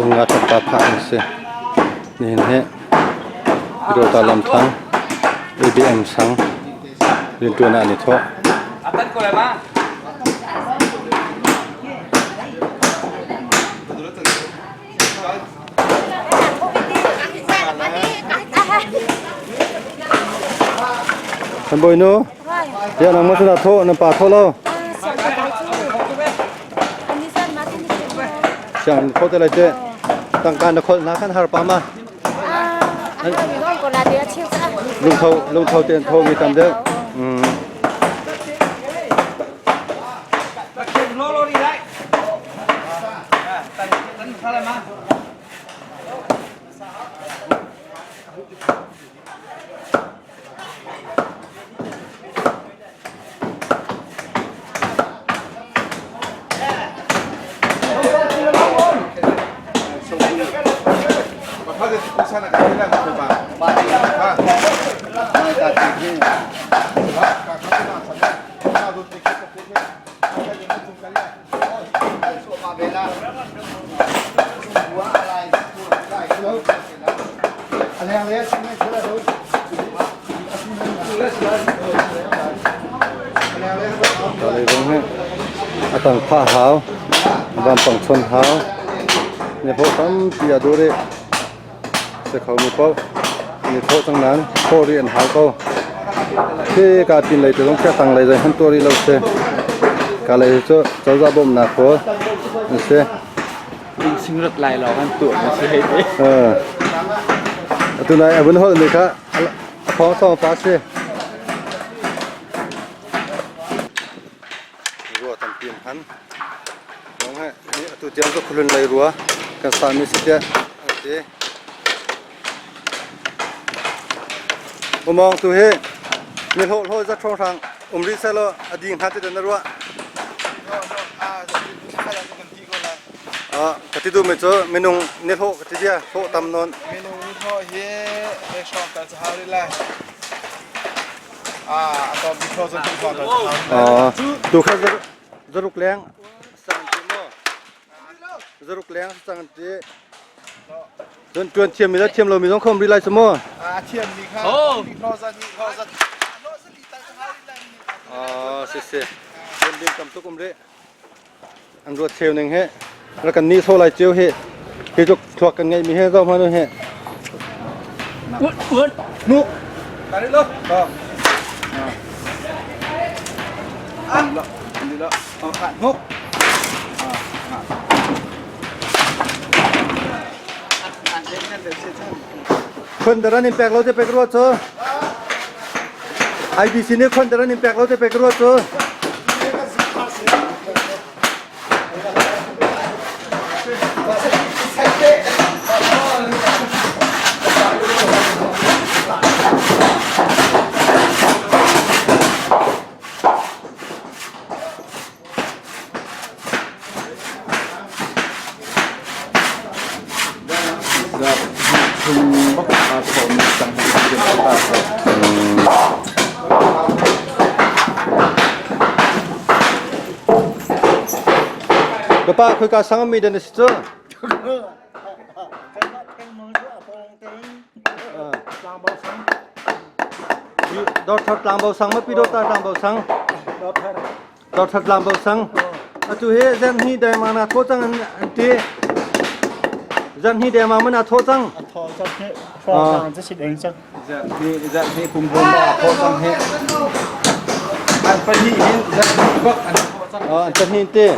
Cung nga ṭap phah an si. Nihin hi Pyidawta lamthlang ABM sang rianṭuan ah an i thawh. Kan bawinu, ya nang ma na tho na pa tho lo. Siang tho te lai te. Tangka na khol na kan har pa ma. Lungtho lungtho ten tho mi tam deuh. A tang phah hau, vampang chon hau, ne pho tampi a dur i se kho mi paoh ni thawh cang nain thaw rih an hau ko. Khi ka pin lei te zong khi tang lei zong han tuah rih lo si. Ka lei cu cozah bawmhnak pawl an si. Singrat lai lawng an tuah mi si hei te. Atu nai a vun holh mi kha a phong song pa si. Rua tampi an han. Nong he atu tiang cu khulun lei rua kan sa mi si tiah an ti. Umong tu hi mi hlawh hlawh za ṭhawng hrang um rih seh law a ding hnga ti dah na ruah? Ka ti duhmi cu minung ni hlawh ka ti bia hlawh tam nawn. Minung ni hlawh hi le hrawng tal cu hau rih lai. Ah, a tom bi hlawh zong hrawng tal cu hau rih lai. Tu kha zaruk leng sang ti maw? Zaruk leng sang ti. Cun ṭuan thiammi le thiam lomi zong khom rih lai cu mu. A thiammi kha Si si. Rian ding tam tuk um rih. An ruat cheu ning hi. Rak kan ni so lai cio hi. Hi tluk thluak kan ngeihmi hi zoh hmanh hi. Uan Nuk. Tarik lo. Ah. Nuk. Khon daran in pek lo te pek rua cu. IBC nih khon daran in pek lo te pek rua cu. Ka pa khoika sang mi den na si cu? Dawr tlangbo sang ma pi dawr tlangbo sang. Dawr tlangbo sang. Atu hi zan hi dai ma na tho cang an ti. Zan hi dai ma na tho cang. Tho cang he. Tho cang si deng cang. Zan hi zan hi kum hom ba tho cang he. An pahnih hin zan bak an tho cang. An pahnih te.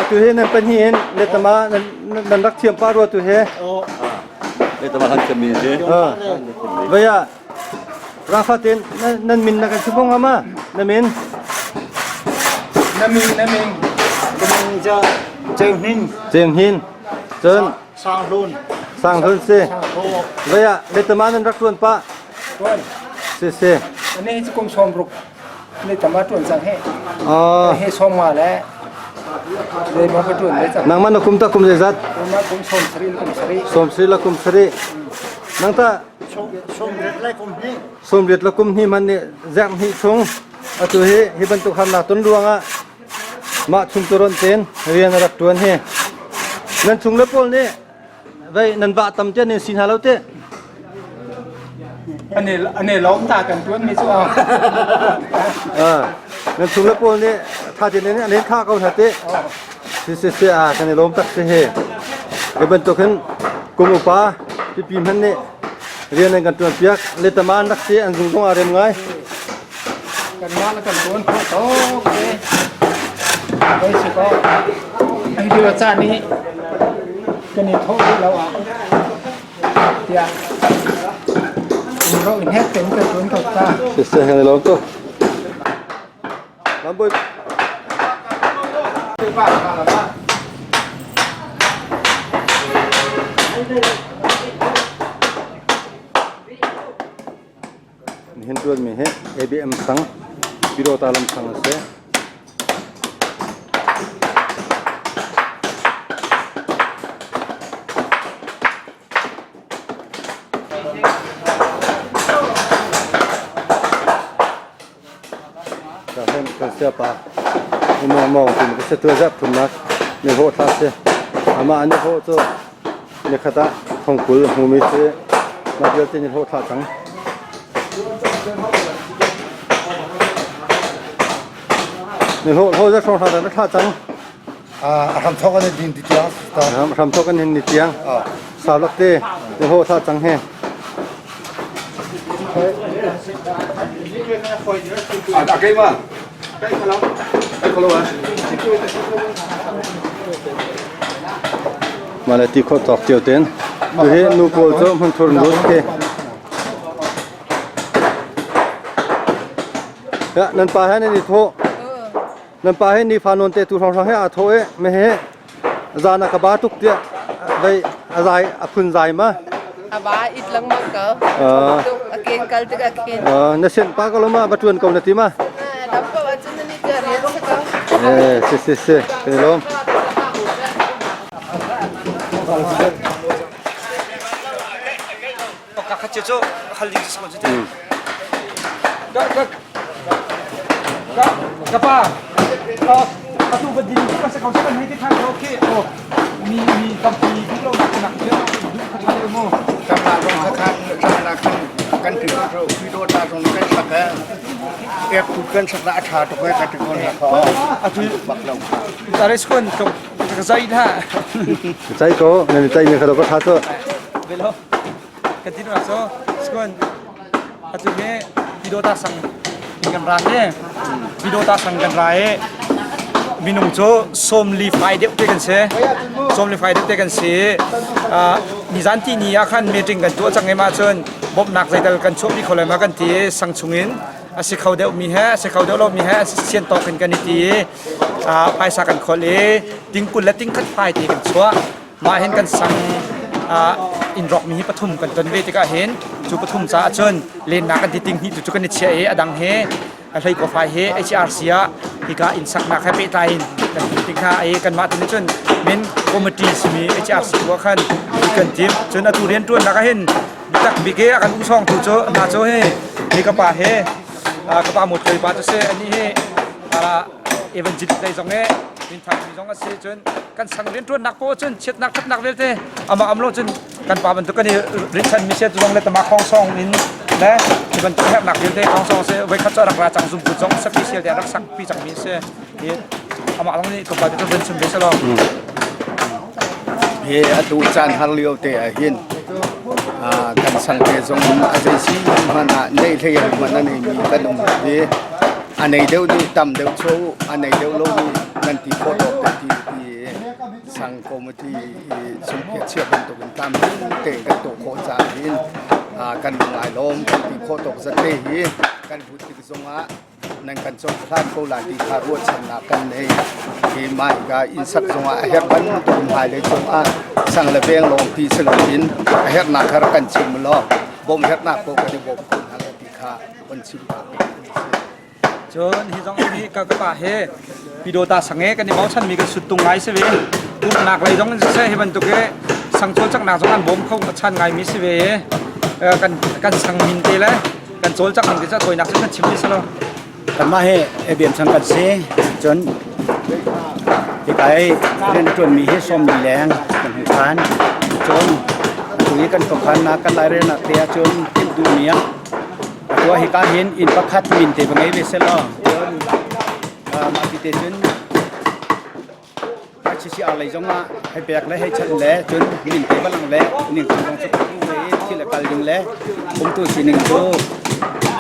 Atu hi nan pahnih in letama nan rak thiam pah rua tu hi. Letama han thiam mi si. Vaya Rafa tin nan min na kan chim nga ma na min Na min na min Na min ja Cheng Hin Cheng Hin Cun Sang Hlun Sang Hlun si. Vaya letama nan rak tuan pa. Tuan. Si si. Ane hi kum 60 le tama tuan cang he. He som nga le le ma ka tuan le cang. Nangmah na kum ta kum zeizat? Nangmah kum 90 kum sarih. 90 la kum sarih. Nang ta 90 le kum hnih. 90 le kum hnih man nih zek hnih chung atu hi hi bantuk harnak ton ruangah mah chung turon ten rian a rak tuan hi. Nan chung le pawl nih Vei nan vah tam te nin si hna lo te. Ane ane lawm ta kan tuan mi cu. Ah, nan chung le pawl nih tha te nin an tha ko hna te. Si si si a kan i lawm tak si he. Hi bantuk hin kum upa pipi hman nih rian an kan tuan piak le taman rak si an zung zong a rem ngai. Kan mah le kan tuan khawh tok te. Voi si ko. Ai dio caan hi kan i thawh rih lo ah tiah ro in het ten kan tuan ko ta. Si si kan i lawm tuk. Lamboy Nihin ṭuanmi hi ABM sang Pyidawta lam sang a si. Ka kan siapa umong mong tin ka se tu zap thumnak ni ho thla se ama an ho chu ni khata thongkul hmumi se ma vialte ni ho thla cang ni ho ho za song thla na thla cang A hram thok an din ti tiang ram thok an hin ni tiang sa lak te ni ho thla cang he A kei ma? Kai kholo ah. Mah le ti khawh tawk cio ten. Tu hi nu pawl cu hmunthur lut ke. Ya, nan pa he nan i thawh. Nan pa he nifa nawn te tu hrawng he aa thawh i me he zan a ka ba tuk tiah vei a zai a phun zai ma. A ba it lengmang ko. A ken kal tik a khen. Na sen pa ko lo ma ba tuan ko na ti ma. Dam ko ahcun na ni tia rian sa ko. Eh si si si kan lom. Ka khat cu hal ding si ko Ka pa, atu va din ka sa kau kan hei ti than ko khi o mi mi tampi duh lo nak nak je duh kha tha mo Kam la rong kha khan kam la khan kan ti ro pi do ta rong kan sak ha ek tu kan sak la tha to ka ti kon ha kho Atu bak lo tare skon ka ka zai tha. Chai ko nan chai ne kha ko tha to. Velo. Kan ti na so skon atu he pidota sang kan ra te pidota sang kan ra e minung cu sawmli fai deuh te kan si sawmli fai deuh te kan si nizan ti ni ah khan meeting kan tuah cang ma cun bawmhnak zeital kan chuah pi kho lai ma kan ti sang chungin a si kho deuh mi he a si kho deuh lo mi he sian tawk in kan i ti phaisa kan khol i tingkul le tingkhat fai te kan chuah Mah hin kan sang inn rawkmi hi pathum kan ton ve tikah hin cu pathum caah cun lennak kan ti ting hnih tu cu kan i chiah i a dang he a hlei kawfai he HRC ah hika inn saknak he pehtlai in kan ti tik hna i kanmah tu nih cun min committee simi HRC tu ah khan kan tim cun atu rianṭuannak ah hin bitak bik i a kan usawng tu cu hna cu hi hi ka pa he ka pa mutkawi pa cu si anih hi evangelist lei zong he minthangmi zong a si cun kan sang rianṭuannak paoh cun chiatnak ṭhatnak vialte amah am lo cun kan pa bantuk kan i rinhchan mi sia zong le tama khong song in le hi bantuk herhnak vialte khong song se voi khat cu rak ra cang zumtu zong sapi sial te rak sak pi cang mi si hi amah zong nih tlawmpal te van chim ve selaw Hi atu caan har lio te ah hin kan sang te zong a zei si hmanh ah neih hlei hmanh a nei mi kan um hi a nei deuh nih tam deuh cho a nei deuh lo nih nan ti khawh tawk te ti ti sang committee i sungpia chia bantukin tam te kan tuah khawh caah hin kan ngai lawm kan ti khawh tawk zat te hi kan hlut tik zongah nan kan cohlan ko lai ti kha ruahchannak kan nei. Hi mah ka inn sak zongah a herh bantuk hmailei cungah sang le veng lawng ti si loin a herhnak kha rak kan chim law bawmh herhnak paoh kan i bawm ko hna lai ti kha. kha on chim ta. Cun hi zong hi ka ka pa he Pyidawta sang he kan i bochan mi kan suttung ngai si ve. Pumhnak lei zong in siseh hi bantuk hi sang cawlcanghnak zong an bawm kho chan ngai mi si ve i kan kan sang min te le kan cawlcangh ning te cu a tawinak cu kan chim ti si lo. Kanmah hi ABM sang kan si. Cun hika i rian a ṭuanmi hi sawmli leng kan hung phan. Cun atu i kan khuakhannak kan lairelnak te ahcun timh duhmi ah Atu ah hika hin inn pakhat min te va ngei ve selaw cun mah ti te cun ICCR lei zong ah hei pek le hei chanh le cun min te va lang le ning zong cu ve i thil a kal ding le umtu sining cu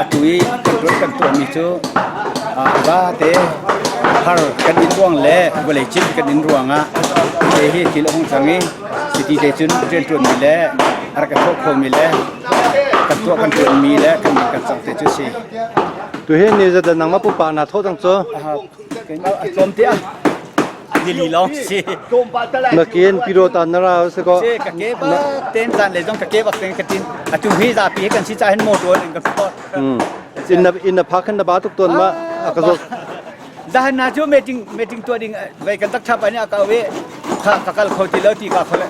atu i kan ruat kan tuahmi cu va te har kan in ruang le vawlei cin kan in ruangah te hi thil a hung cang i city te cun rianṭuanmi le a rak i thawh khomi le kan tuah kan ṭuanmi le kan kan cang te cu si. Tuhin ni zat nangmah pumpak naa thawh cang cu. A tlawm te ah nili lawng si. Nakin piro ta na ra si ko. Si ka ke bak ten zan le zong ka ke bak ten ka tin. Atu hi zapi he kan si ca hin motor in kan phor. In na in na phak khan na ba tuk ton ma ka zo. Zahan na cu meeting meeting tuah ding vei kan tak thap ani a kau i kha ka kal kho ti lo ti ka kho le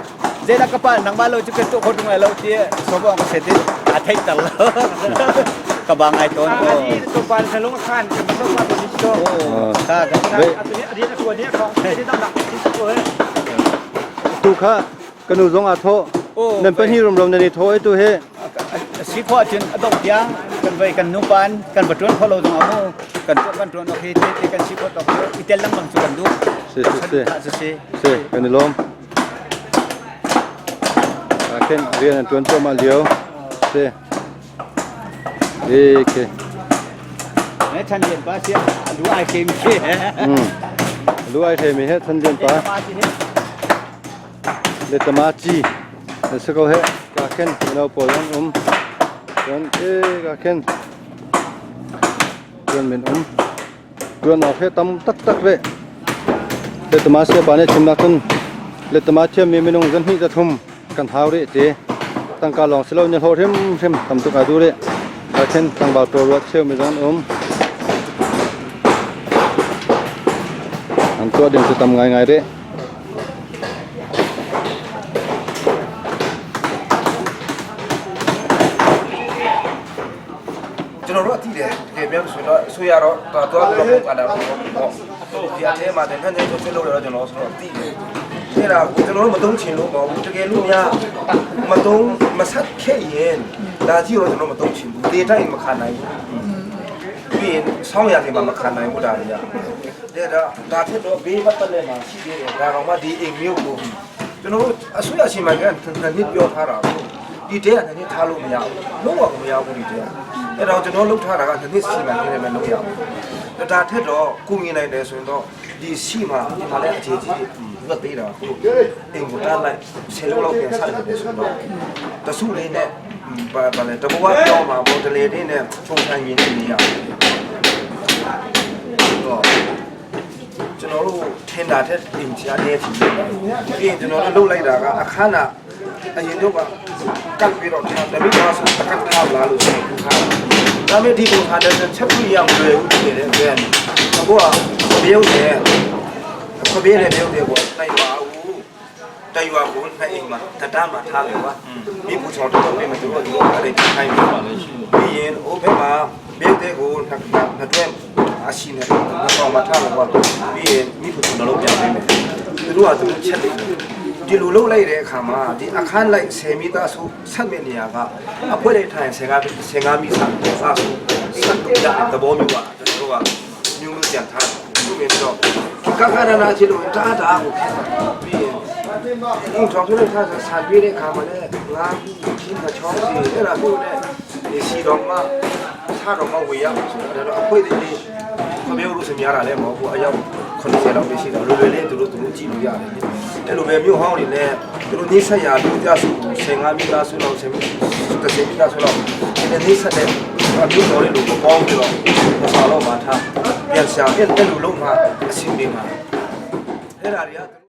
zeidah ka pa nangmah lo cu kan tuah kho tung lai lo ti sobong ka set a theih tar lo ka ba ngai tawn ko to pan sa lung khan kan so pa ni to ka ka tu kha kanu zong a tho nan pahnih rumro nan i tho ai tu he si khawh ahcun a dongh tiang kan voi kan nupan kan va ṭuan kho lo zong ah mu kan tuah kan ṭuan awk hi te te kan si khawh tawk cu i tel lengmang cu kan duh si si si si si si kan i lawm khen rian an ṭuan cuahmah lio si okay Ne chan lian pa sia lu ai kem khi lu ai kem he chan lian pa Letama ci na si ko heh. Ka khen mino pawl an um. Cun e ka khen tuan men um. Tuan awk he tam taktak ve. Letama siapa nih chimnak cun letama thiammi minung zan hnih za thum kan hau rih ti. Tangka lawng si lo ni hlawh hrimhrim tam tuk ai duh rih. Ka khen tlangval pawl ruat cheumi zong an um. An tuah ding cu tam ngaingai rih. ကျွန်တော်တို့အတိတယ်တကယ်ပြောဆိုတော့အစိုးရတော့တော်တော်တော့ပုံကတာတော့ပေါ့ဒီအထဲမှာတခါတည်းဆက်လို့တော့ကျွန်တော်ဆိုတော့အတိတယ်အဲ့ဒါကိုကျွန်တော်တို့မတုံးချင်လို့မဟုတ်ဘူးတကယ်လို့များမတုံးမဆက်ခဲ့ရင်ဒါကြီးတော့ကျွန်တော်မတုံးချင်ဘူးတေတိုင်းမခံနိုင်ဘူးပြီးရင်ဆောင်းရည်မှာမခံနိုင်ဘူးဒါတွေက တဲ့ဒါဒါဖြစ်တော့ဘေးဘက်ပတ်လည်မှာရှိသေးတယ်ဒါကောင်မှဒီအိမ်မျိုးကိုကျွန်တော်တို့အစိုးရရှင်မှကနှစ်ပြောထားတာကိုဒီတဲကနှစ်ထားလို့မရဘူးလုံးဝမရဘူးဒီတဲကအဲ့တော့ကျွန်တော်လုပ်ထားတာကနှစ်စီမံကိန်းနဲ့မလုပ်ရဘူးဒါထက်တော့ကိုမြင်နိုင်တယ်ဆိုရင်တော့ဒီရှိမှဒီမှာလည်းအခြေကြီးလွတ်သေးတာကိုအိမ်ကိုတားလိုက်ဆယ်လုံးလောက်ပြန်ဆက်တယ်ဆိုတော့တဆုလေးနဲ့ဘာဘာလဲတဘဝပြောမှာပေါ်တလေလေးနဲ့ပုံစံမြင်နေနေရတော့ ကျွန်တော်တို့ထင်တာထက်အင်ချာနေချင်တယ်ပြီးရင်ကျွန်တော်တို့လှုပ်လိုက်တာကအခန်းကအရင်တော့ကကတ်ပြီးတော့ထားတမိသားစုကတ်ထားလာလို့ဆိုရင်ထားဒါပေမဲ့ဒီပုံထားတဲ့ချက်ပြရမလွယ်ဘူးဖြစ်နေတဲ့အတွက်အခုကပြုတ်တယ်ခပြေးတယ်ပြုတ်တယ်ပေါ့တိုက်ပါဘူးတိုက်ရွာကိုနှစ်အိမ်မှာတတမှာထားတယ်ကွာမိဘူးချောင်းတော့ပြင်မသူတို့ဒီအဲ့ဒီခိုင်းပြီးပါလေပြီးရင်ဟိုဘက်မှာပြုတ်တဲ့ကိုနှစ်နှစ်တွဲအရှိနေတော့မှထားတော့ကွာပြီးရင်မိဖို့ကျွန်တော်တို့ပြန်ပေးမယ်သူတို့ကသူတို့ချက်တယ်ဒီလိုလုပ်လိုက်တဲ့အခါမှာဒီအခန်းလိုက်10မီတာဆိုဆက်မဲ့နေရာကအဖွဲလေးထိုင်10 15မီတာဆက်ဆိုဆက်တော့ရတဲ့သဘောမျိုးပါကျွန်တော်တို့ကမျိုးမျိုးကြံထားတယ်သူမြင်တော့ကခရနာချီလို့တာတာကိုခက်တာပြီးရင်အင်းတော်တို့ထားဆံပြေးတဲ့အခါမှာလည်းငါချင်းတစ်ချောင်းစီအဲ့ဒါကိုလည်းဒီစီတော်မှာထားတော့မဝေရဘူးဆိုတော့အဖွဲလေးခမေလို့ဆိုများတာလည်းမဟုတ်ဘူးအယောက်90လောက်ပဲရှိတာလွယ်လွယ်လေးသူတို့သူတို့ကြည့်လို့ရတယ်အဲ့လိုပဲမြို့ဟောင်းတွေလည်းသူတို့နေဆက်ရလူကြစု15မိသားစုလောက်10မိ30မိသားစုလောက်ဒီနေဆက်တဲ့မြို့တော်လေးလိုပေါင်းပြီးတော့မဆောက်တော့မှထားပြန်ရှာအဲ့လိုလုံးမှအဆင်ပြေမှာအဲ့ဒါတွေက